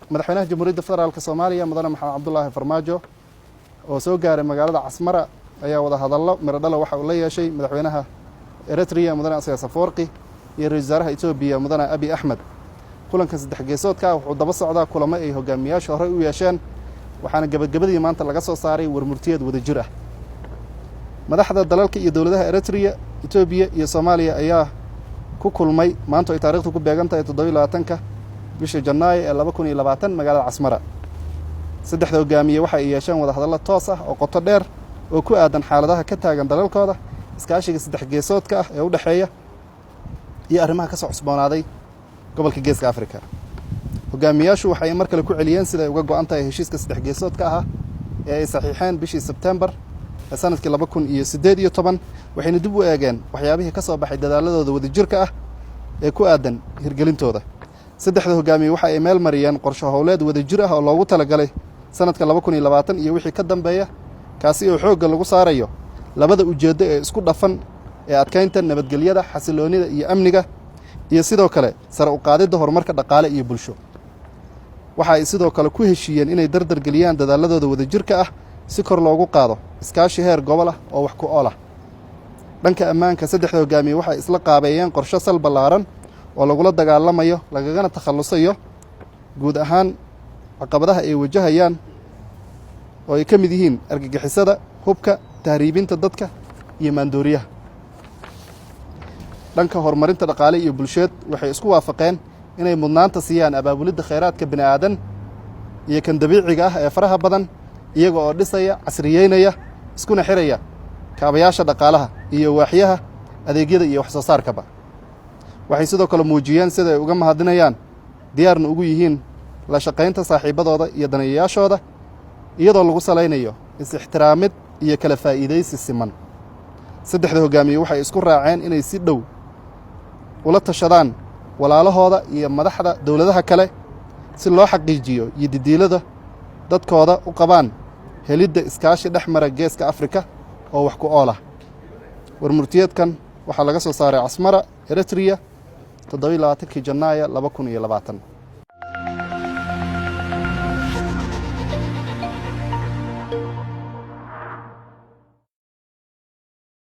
Madaxweynaha Jamhuuriyadda Federaalka Soomaaliya, Mudane Maxamed Cabdulaahi Farmaajo, oo soo gaaray magaalada Casmara, ayaa wada hadallo miro dhala waxa uu la yeeshay madaxweynaha Eritrea, Mudane Asiyaas Afawarqi, iyo ra-isul wasaaraha Etoobiya, Mudane Abi Axmed. Kulanka saddex geesoodka wuxuu daba socdaa kulamo ay hogaamiyaasha horey u yeesheen, waxaana gebagabadii maanta laga soo saaray warmurtiyeed wada jir ah. Madaxda dalalka iyo dowladaha Eritrea, Etoobiya iyo Soomaaliya ayaa ku kulmay maanta, ay taarikhdu ku beegan tahay 27-ka bisha Janaayo ee 2020, magaalada Casmara. Saddexda hogaamiye waxa ay yeesheen wada hadallo toos ah oo qoto dheer oo ku aadan xaaladaha ka taagan dalalkooda, iskaashiga saddex geesoodka ah ee u dhexeeya iyo arrimaha ka soo cusboonaaday gobolka Geeska Africa. Hogaamiyaashu waxay mar kale ku celiyeen sida ay uga go'an tahay heshiiska saddex geesoodka ahaa ee ay saxiixeen bishii Sebtembar ee sanadkii 2018, waxayna dib u eegeen waxyaabihii ka soo baxay dadaaladooda wadajirka ah ee ku aadan hirgelintooda. Saddexda hogaamiye waxa ay meel mariyeen qorsho howleed wadajir ah oo loogu talagalay sanadka 2020 iyo wixii ka dambeeya, kaasi oo xoogga lagu saarayo labada ujeeddo ee isku dhafan ee adkaynta nabadgelyada, xasiloonnida iyo amniga, iyo sidoo kale sare u qaadidda horumarka dhaqaale iyo bulsho. Waxa ay sidoo kale ku heshiiyeen inay dardar geliyaan dadaaladooda wadajirka ah si kor loogu qaado iskaashi heer gobol ah oo wax ku ool ah. Dhanka ammaanka, saddexda hogaamiye waxay isla qaabeeyeen qorsho sal ballaaran oo lagula dagaalamayo lagagana takhallusayo guud ahaan caqabadaha ay wajahayaan, oo ay ka mid yihiin argagixisada, hubka, tahriibinta dadka iyo maandooriyaha. Dhanka horumarinta dhaqaale iyo bulsheed, waxay isku waafaqeen inay mudnaanta siiyaan abaabulidda khayraadka bini aadan iyo kan dabiiciga ah ee faraha badan, iyaga oo dhisaya, casriyeynaya, iskuna xiraya kaabayaasha dhaqaalaha iyo waaxyaha adeegyada iyo wax soo saarkaba. Waxay sidoo kale muujiyeen sida ay uga mahadinayaan, diyaarna ugu yihiin la shaqaynta saaxiibbadooda iyo daneeyayaashooda, iyadoo lagu salaynayo is-ixtiraamid iyo kala faa'iidaysi siman. Saddexda hogaamiye waxay isku raaceen inay si dhow ula tashadaan walaalahooda iyo madaxda dowladaha kale si loo xaqiijiyo yididiilada dadkooda u qabaan helidda iskaashi dhex mara Geeska Afrika oo wax ku ool ah. Warmurtiyeedkan waxaa laga soo saaray Casmara, Eritrea, 27-kii Janaayo 2020.